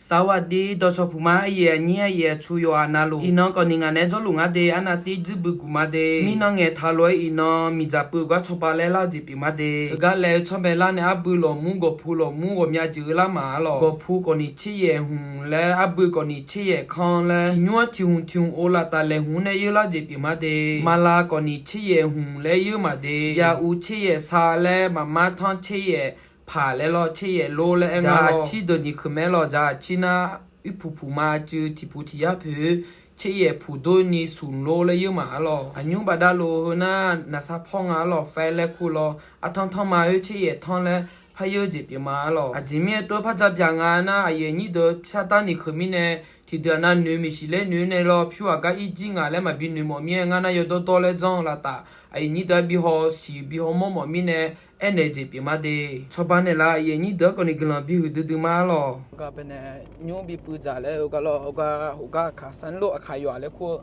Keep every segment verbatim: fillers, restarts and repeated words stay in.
Sawaqdir dawqshawq puq ma, aqyuif aqnyir aqyuif aqtsu yawqghaq navluf, iqnan kawfni ngaq nae jawrluf ngar de, arnavtiv dzuirbuq guq ma de. Mirnan ngaeqtaq lof-aer iqnan miqdzaq puiv gar cawba laer lar-eu jeq pyeuf ma de. Heugar laev-eu tsawrbae lar nae arbui lawqmur gawqpu lawqmur ghawqmya jeq-eu lar maq-ar lawq. Gawqpu kawfni tser yaef hmq laer, arbui kawfni tser yaef kanr laer, tiq nymr-anr tiq hmq tiq hmq ov laf taf laeqhmq nae yeur lar jeq pyeuf ma de. Maqlav kawfni tser yaef hmq laer yeur maq de. Yauv tser yaef sar laer, maqmar tanr tser yaef paq laer lawr, tser yaef lor laer aer ngar lawr. Aqcir deuq ni keuq mae lawr, dzaq aqcir nar irpuq puq ma cuiv tiq puq tiq yar poeq-eu tser yaef puq dor ni smq lor laer yeur maq-ar lawq. Aqnymr bafdav lof heu nar naqsar pawr nga-ar lawq, faer laer kur lawr, artanr tanr ma-oer tser yaef tanr laer par yeur jeq pyeuf ma-ar lawq. Aqjeq mirnae tov par dzaq byaq nga nar, aqyuif aqnyir deuq sar dar ni keuq mirnae, tiqdeuq aqnav noeq maeqshi laer noeq nae lawr, pyur aqgar ir jir ngaq laer maqbi noeq mawf mirnae, ngar nar yawdawr dawr laer janr-eu laftaf, aqyuif aqnyir deuq-anr bi haw siq bi haw mawr mawf mirnae, aernaeq jeq pyeuf ma de. Cawba naeqlaf aqyuif aqnyir deuq-anr kawfni guiqlanq bi huiqdui dui ma-ar lawq. Gar bae nae nymr bi puiv dzaq laer-eu gar lawr, gar hawq gar aqkaq sanrlof aqkaq yawq-aq laer kur-eu.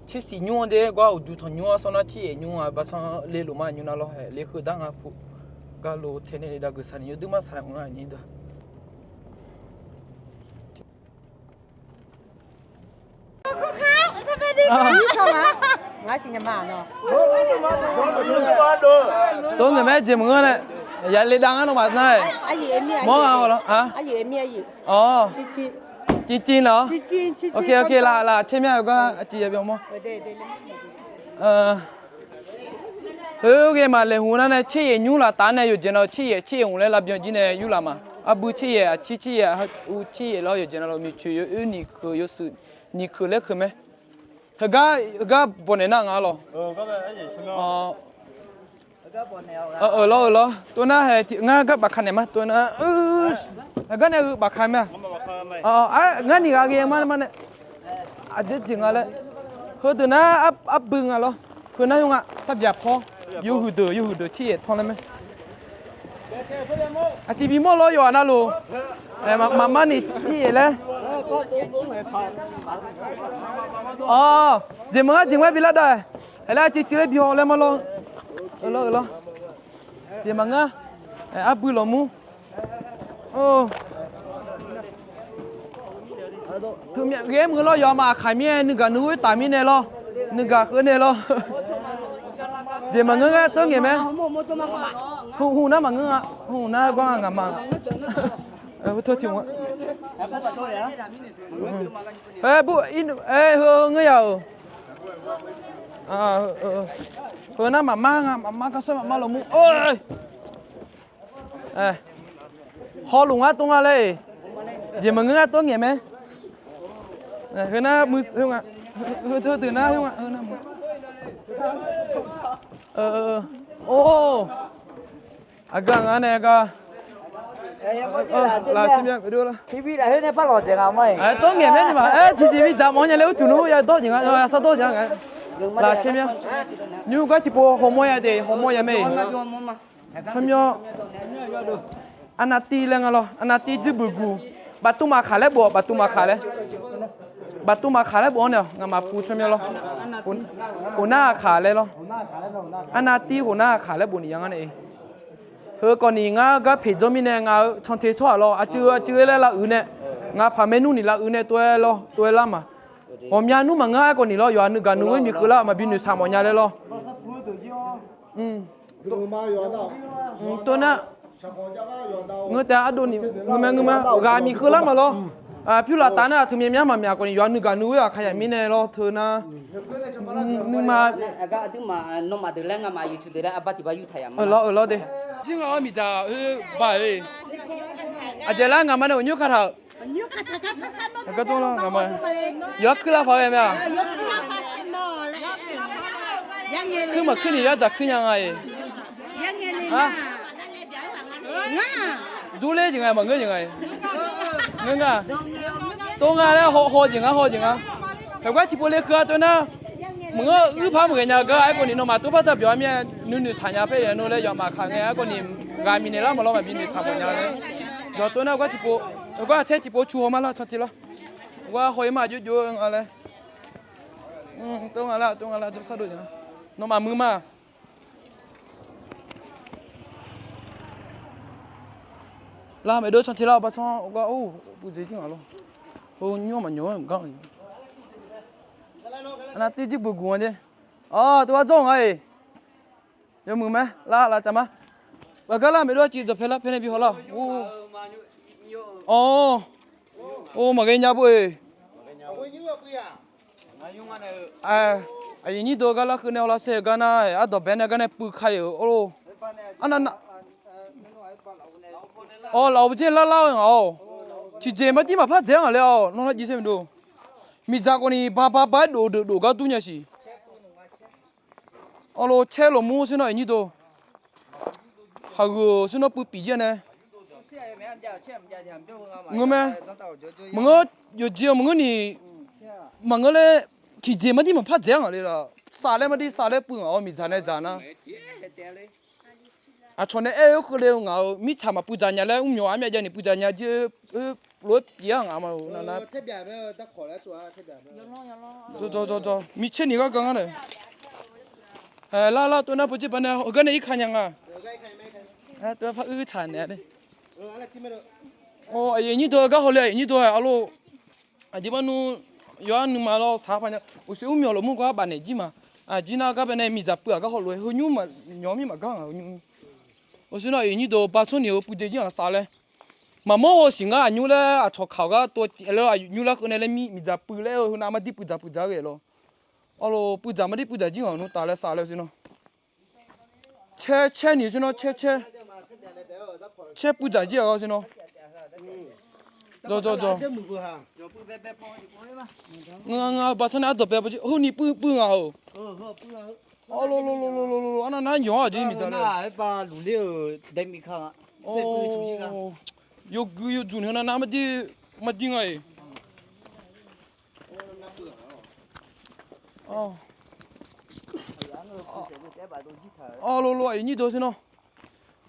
Tser siq nymr-anr de gar uqduq tanq nymr-anr sawr nar tser yaef nymr-aq, baqsanr le luf ma nymr nar lawr, hae le heudar nga pu. Gar lo tae nae le dav geuf saq ni yawdui mar saq-aer mq ngar aqnyir deuq. Tov ngaeq mae jeq maqngeur nae. Ya le dav ngar nawmaf nar-aer. Mawr nga haw lawr. Awq. Civ civ lawr. Ok ok laf laf caer mya-eu gar aqciv ya byan mawr. Heu ghae maq laeqhmq nar nae tser yaef nymr laftaf nae yawqjeq navluf tser yaef tser yaef hmq laer lavbyan jir nae yurlaf ma. Arbui tser yaef aqcir tser yaef uv tser yaef lawr yawqjeq navluf miqcoeq yawoer ni keuq yawshuif ni keuq laer keuq mae. Heugar heugar bawq naeq nar nga lawq. Euq lawr euq lawr tov nar hae tiq ngar gar bafka naeq ma tov nar. Heugar nae heu bafka mae-a. Ngar ni ghaq ghae ma ma nae. Aqjeq jeq nga laer. Heudeuq nar arbui nga lawr. Heu nar yawr nga sarbyaq pawr. Yawhuiq deuq yawhuiq deuq tser yaef tanr laer mae. Aqtiq bimawr lawr yawqghaq navluf. Maqmar ni tser yaef laer. Awq, jeq maqngeur jeq ngar bi lar dav-aer. Aer laer aqciv civ laer bi haw laer ma lawr. Euq lawr euq lawr. Jeq maqngeur. Arbui lawqmur. Teu myav ghae-aer muiq lawr yawqha ma aqkaq mirnae nuigaq nuivoer taf mirnae lawr. Nuigaq kheuf nae lawr. Jeq maqngeur ngar tov ngaeq mae. Hmq nar maqngeur nga. Hmq nar gar nga ngaq ma. Heu tiq hmq-a. Heu ngeur ya-euq. Heu nar maqmar nga maqmar karsar maqmar lawqmur. Hawluf ngar tov nga laer-eq. Jeq maqngeur ngar tov ngaeq mae. Heu nar mui heu nga. Heu deuq nar heu nga. Or, aqgeu nga nae gar. Laf tser myav pyeuf dur lar. Tov ngaeq mae ni ma. Aer tiqjeq bi dzaq mawf nya laer uqtuq nmr ya dawr jeq nga, ya sar dawr jeq nga. Laf tser myav. Nymr gar tiqpov hawmawr ya de hawmawr ya mae-eq. Tsawrmyanr. Arnavtiv laer nga lawr, arnavtiv dzuir buiq guq. Baftuv maqkaq laer bof-awq, baftuv maqkaq laer. Baftuv maqkaq laer bof-anr nae-awq, nga'maf pu tsawrmyanr lawr. Khof nar aqkaq laer lawr. Arnavtiv khof nar aqkaq laer bof ni ya ngar nae-e. Heu kawfni ngar gar peq dzawr mirnae ngaq-euq canter tsawrhaq lawr, aqcuiv aqcuiv-aer laer lavuiq nae, ngaq paq maernmr ni lavuiq nae tov-aer lawr, tov-aer lar ma. Ghawqmya nmr maqngeur-aer kawfni lawr, yawqha nuigaq nuivoer miqkeuv lar maqbi noeqshaq mawf nya laer lawr. Tov nar, ngeur taef ardov ni ngeur mae ngeur ma, ghaq miqkeuv lar ma lawr. Pyur laftaf nar aqteu myav myav maqmyaq kawfni yawqha nuigaq nuivoer aqkaq yaq mirnae lawr teu nar. Nuima. Lawr lawr de. Jir ngaq-awr miqdzaq-eu ba-e. Aqjeq lar ngaqma nae uqnymr kataq-euq. Yawqha kuir lar paq ghae mae-a. Kuir maqkuir ni yar dzaq kuir nya nga-e. Durler jeq nga maqngeur jeq nga-e. Ngeur nga. Tov nga laer haw jeq nga haw jeq nga. Heugar tiqpov le keuv-a tov nar. Maqngeur uir par maqghae nya gar aerkhawf ni nawmaf tov par dzaq byawq-a mir-aer nuinoeq tsaq nya paer-a nor laer yawqha maqkaq ngae aerkhawf ni ghaq miqnaeq lar maqlawr maqbi noeqshaq mawf nya laer. Jawq tov nar gar tiqpov, heugar aqtaer tiqpov cu haw mar lar canter lawr. Gar haw-ir mar jov jov-eu nga laer. Tov nga lar tov nga lar jawrsar dov jeq nga. Nawmaf muiq ma. Lar maef dov canteq lar-awr, ba canr gar or, puiv dzae jir ngaq lor. Heu nymr maqnymr-aer maqgar-a. Nar tirjir buq guq nga jeq. Aq, teugar dzawr-eu nga-iq. Yawmuiq mae, lar, lar tsaf ma. Ghaqgar lar maef dov-aer civ dawqpae lar pae nae bi haw lar. Or, or, maqghae nya bo-eq. Aqyuif nyir deuq gar lar kheuv nae hawlar saer-eu gar nar, ardawq bae nae gar nae puiv ka-euq or lor. Arnav nav, awq, laf-awq beujer lar lar-eu ngaq-awq. Tiqjeq maqdir maqpar dzaeq-anr ngaq le-awq, nawr nar jiv saer maqdov. Miqdzaq khawf ni ba ba ba-aer dof deuq dof gar dur nya siq. Awrlo caer lmqmur sher nawr aqyuif nyir deuq. Khaqgeuq sher nawr puiv pif jir-a nae. Ngeur mae. Maqngeur, yawqjeq-eu maqngeur ni. Maqngeur laer, tiqjeq maqdir maqpar dzaeq-anr ngaq le laf. Saf laer maqdir saf laer puiv ngaq-awr miqdzaq nae dzaq nar. Aqcawq nae aer-eu keuvle-eu ngaq-euq mirtsaq maqpuiv dzaq nya laer mr myawq armyav jav ni puiv dzaq nya jir-eu, lof-aer pyeuf-ar ngaq ma-eu nar. Micaer ni gar gar ngar nae. Hae, lar lar tov nar peujeq ba nae heugar nae irka nya nga. Tov-aer par uir tsaq naeq-a de. Aqyuif nyir deuq gar hawle, aqyuif nyir deuq-aq arlo. Aqjeq barnu, yawqha nuima lawr saq-ar paq nya. Uqshoe mr myawq lafmur gar baf naeq jir ma. Aqjir nar gar bae nae miqdzaq puiv-aq gar hawlof-aer heu nymr maqnymr-ar mir maqgar ngaq-eu nymr. Uqshoe nar aqyuif nyir deuq ba tsawrni-eu puiv dzae jir ngaq saf laer. Maqmawr haw siq ngar aqnymr laer aqcawq kaq-awq gar tov-aer laer aqnymr laer kheuv nae laer mir miqdzaq puiv laer-eu heu nav maqdir puiv dzaq puiv dzaq ghae lawr. Arlo puiv dzaq maqdir puiv dzaq jir ngaq-euq nmr taf laer saf laer uqshoe nar. Caer caer ni uqshoe nar caer caer. Caer puiv dzaq jir-aq uqshoe nar. Dawq dawq dawq. Nga nga ba tsawrni ardawq bae ba jir heu ni puiv puiv ngaq-euq. Arlo lo lo lo lo lo, arnav nar yawq-anr aqjeq miqdzaq laer. Yawgui yawdzuq ni heu nav nar maqdir, maqdir nga-iq. Arlo lo aqyuif nyir deuq sher nar.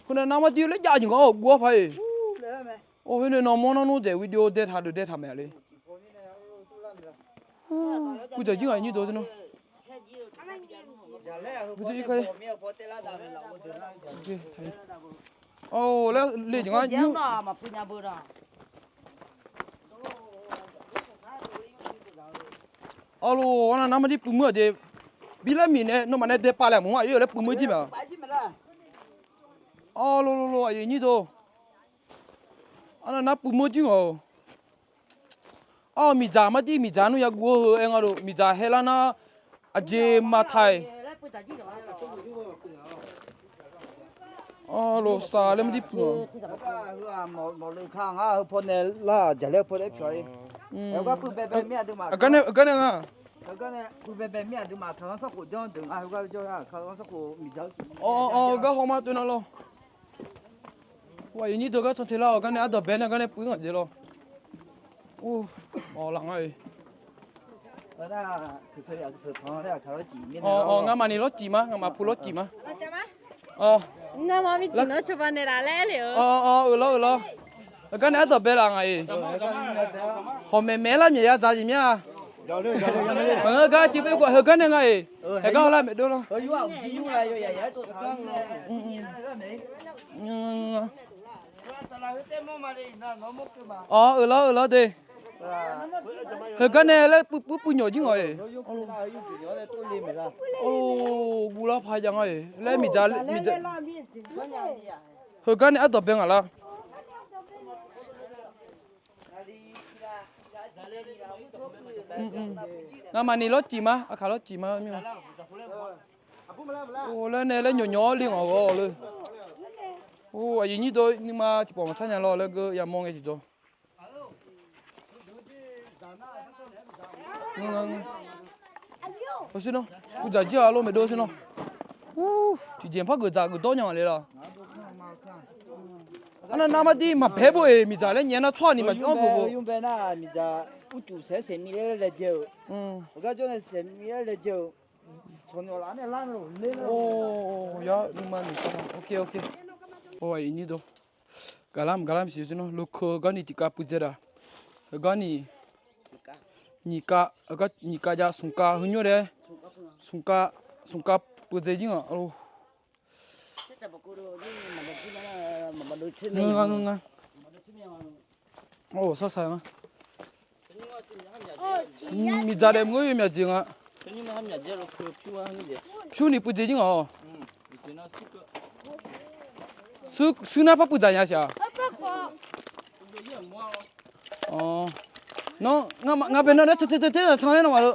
Heu nav nar maqdir laer jav jeq nga-awr guv-ar paq-iq. Or, khoer nae nawmawr nar nmr dzaeq video dae taq deuq dae taq maeq le. Puiv dzaq jir ngaq nyir deuq sher nar. Or, laer le jeq nga nymr. Arlo, arnav nar maqdir puiv meuq-aq jeq. Bi laer miq nae nawmaf nae dae pav laer mq-anr aqyawf laer puiv meuq jir mae. Arlo lo lo aqyuif nyir deuq. Arnav nar puiv meuq jir ngaq-euq. Ar, miqdzaq maqdir miqdzaq nmr ya guv-eu heu aer nga lof miqdzaq haelar nar aqjeq maqtaq-iq. Arlo saf laer maqdir puiv-aq. Aqgar nae, aqgar nae nga. Awr, awr, gar haw ma toev nar lawr. Aqyuif nyir deuq gar can te lar-awq, gar nae ardawq bae nae gar nae puiv ngaq jeq lawr. Or, awq laf nga-iq. Awq, awq, ngamaf ni lawr cif ma, ngamaf pu lawr cif ma. Awq, ngamaf mircif nar cawba naeq laf laer le-eu. Awq, awq, euq lawr, euq lawr. Heugar nae ardawq bae laf ngaq-iq. Hawq maeq maeq lar myaq ya dzaq jeq mya. Maqngeur gar cif bae khawf heugar nae nga-iq. Heugar hawlar maeq dov lawr. Awq, euq lawr, euq lawr de. Heugar nae laer puiv puiv puiv nyawq jir ngaq-iq. Or, guvlar paq jav nga-iq laer miqdzaq, miqdzaq. Heugar nae ardawq bae ngaq lar. Ngamaf ni lawr cif ma, aqkaq lawr cif ma mir-a. Or, laer nae laer nyawq nyawq-awr le ngaq-awq le. Or, aqyuif nyir deuq nuima tiqpawf maqsar nya lawr laer geu yamawr ngae tiqjawr. Hawsher nar, puiv dzaq jir-aq lor maeqdov sher nar. Tiqjeq par geuf dzaq geuf dawr nya le lawr. Arnav nar maqdir maqbae bo-eq miqdzaq laer nyaef nar tsawrhaq ni maqjawr bo bo. Miqdzaq urcuf saeq-aer saeqmiq laer laejae-euq. Aqgar jawr nae saeqmiq laer laejae-euq. Tsawqnyawq laf nae lar-eu le. Or, yar nuima nyiq kar ma. Ok, ok. Or, aqyuif nyir deuq. Gaqlar mq gaqlar mq siq-eu nar, lokeu garni tiqkav puiv dzae daq. Heugarni nyiqkav, nyiqkav jav smqkav heu nymr dae. Smqkav, smqkav puiv dzae jir ngaq lor. Ngeur nga, ngeur nga. Or, sar saq nga. Miqdzaq daef mr-eu yawmyaq jeq nga. Pyur ni puivdzae jir ngaq-awq. Suir nar par puivdzaq nya siq-aq. Nawr, ngar bae nar nar caw te te te can laer nawmaf-eu.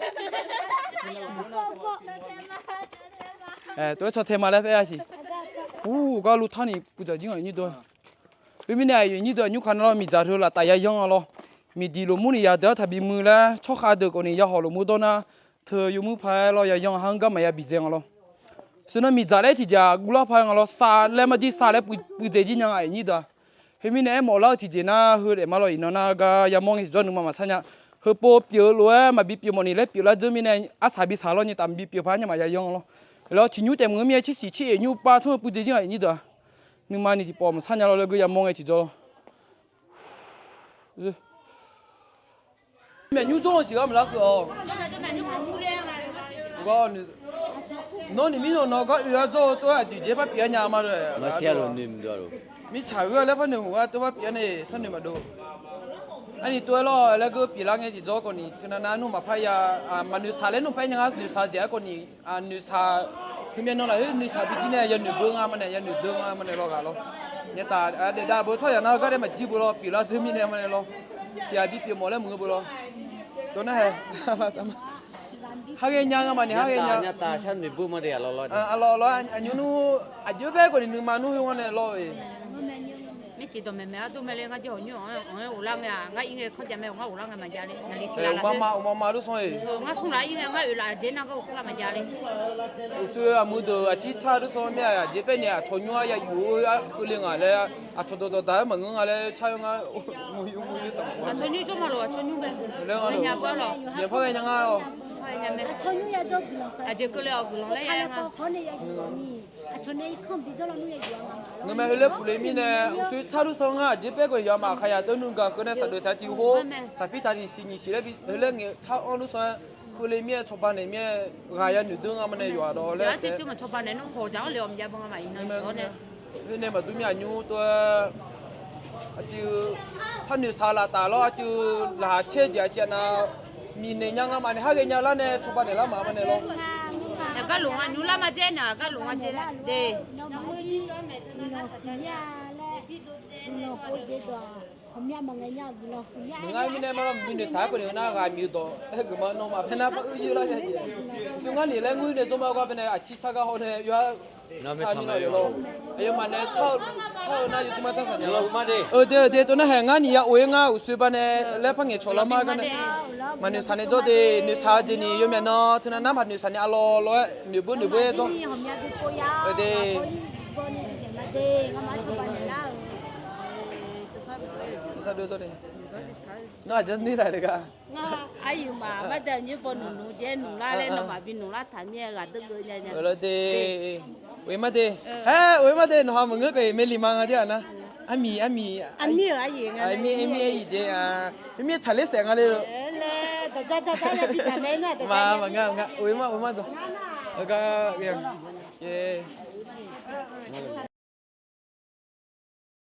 Tov-aer caw tae ma laer paer-a siq. Ur, gar lu tar ni puivdzaq jir ngaq nyir deuq. Khoermirnae aqyuif nyir deuq aqnymr kaq nar lawr, miqdzaq teu laftaf yayanr-a lawr. Miqdiq lofmur ni yadeuq-anr taqbi muiq laer tsawrkhav deuq khawf ni yahaw lofmur dawr nar, teu yawmuir paq-aer lawr yayanr-a, ha-anr garma yabi dzae nga lawr. Seunar miqdzaq laer tiqjeq-aq guvlar paq-aer nga lawr, sav laer marjir sav laer puivdzae jir nya nga aqyuif nyir deuq-aq. Khoermirnae aermawf lar-eu tiqjeq nar heu daef ma lawr, iqnan nar gar yamawr ngae tiqjawr nuima maqsar nya. Heu pov pyeuf-eu lof-aer maqbi pyeuf mawf ni laer pyeuflar dzeur mirnae, arsaq bi saq lawr nyi taf maqbi pyeuf paq-aer nya maqya yanr lawr. Lawr tiqnymr taef meuq-eu mir-aer tser siq tser oeq nymr pav tsanr-eu puivdzae jir nga aqyuif nyir deuq-aq. Nuima ni tiqpawf maqsar nya lawr laer geu yamawr ngae tiqjawr lawr. Myaq nymr jawr-eu siq gar maqlar keuv-awq. Nawr ni mirnae nawr gar oe-aer jawr-eu tov-aer aqjeq jeq par pyeuf-aer nya ma lof. Mirtsaq-eu laer par noeq hmq gar tov par pyeuf-aer nae sharnoeq maqdov. Arni tov-aer lawr laer geu pyeuflar ngae tiqjawr khawf ni teunav nav nmr maqpar ya, maqnoeqshaq laer nmr paer nya ngar noeqshaq-eu jeq-aer khawf ni, noeqshaq, heumyav nan lafkhoer noeqshaq bijir nae yanoeq beu nga ma nae, yanoeq deu nga ma nae lawr ghaq lawr. Nyaetaf daef dav beu tsawrhaq nar gar daer maqjir beu lawr, pyeuflar dzeur mirnae ma nae lawr. Tiq ghaq bi pyeuf mawf laer muiq-eu beu lawr. Tov nar hae. Har ghae nya nga maqni, har ghae nya. Aqlawq lawr aqnymr nmr aqjeq-aer bae khawf ni nuima nmr heu nga nae lawr-e. Mirciq dawqmaeq maeq-aer dur mae le, ngar jir hawq nymr-anr ghoflar ngae-aq, ngar ir ngae kanr jav mae, ngar ghoflar ngae maqjav le. Naqli tiq lar laf-aer. Uqma ma uqma ma lursanr-e. Ngar smr laf-aer ir ngae, ngar oeq laf jeq nar gar ghoflar maqjav le. Uqshoe aqmuiq deuq aqcir car lursanr mir-a, aqjeq bae ni aqcawq nymr-aer ya yuf-eu khoerle nga laer, aqcawq dawqdawq daq-aer maqngeur nga laer car-eu ngar. Aqcawq nymr jawr ma lof, aqcawq nymr bae. Aqcawq nymr bae. Aqjeq keuvle-awq guiqlanq laer ya nga. Ngeur mae, heu laer puq le mirnae uqshoe car lursanr ngar aqjeq bae khawf ni yawmaf khaqyaq teu nuigaq keuv nae saqdoeq taq tiq hor, saqpir taq tiq siq nyiq siq laer bi heu laer ngaeq car-anr lursanr-aer, keuvle mir-aer cawba naeq mir-aer ghaq yanoeq deur nga ma nae yawqghaq dawq laer. Khoer nae maqdur mir aqnymr tov-aer aqcuiv par noeqshaq-eu laftaf lawr, aqcuiv laqkhaq caer jeq aqcuiv aqnav miqnaeq nya nga maqnaeq, har ghae nya lar nae cawba naeq lar maf ma nae lawr. Aqgar loq nga nymr lar ma dzaer naeq, aqgar loq nga dzaer de. Maqngar mirnae ma lawr, bi noeqshaq-aer khawf ni nar ghaq miq-eu dawq aer geuf ma nawmaf paer nar par uir yir lar nya jeq. Uqshoe ngar ni laer ngur nae dzawr ma gar bae nae aqcir car gar haw nae yawr-aer car mirnae yawq lawr. Aqyawfmaf nae car-eu nar yawduq mar car saq nya lawr. Euq de euq de, tov nar hae ngar ni ya of-aer ngar uqshoe ba nae laer par ngaeqcawq lar ma gar nae. Maqnoeqshaq nae dzawr de, noeqshaq-eu jeq ni yawmyaq nan teunav nar maqnoeqshaq nae aqlawq lawr-aer noeqbeu noeqbeu-aer dzawr. Euq de. Ngar aqjanr nuir taq-euq gar. Ngar aqyuif maf mardae nymr baw nmq nmq jaer nmq lar laer nawmaf bi nmq lar taq mir-aer ghaq deur geuv nya nya. Euq lawr de. Oe mar de. Haer oe mar de, nawq ha maqngeur keuv-iq maerli ma nga jer-aq nar. Armiq armiq. Armiq armiq aer-iq de-a. Mirmir tsaqler saef nga le-eu. Maqnga maqnga, oe mar oe mar dzawq. Gar, e.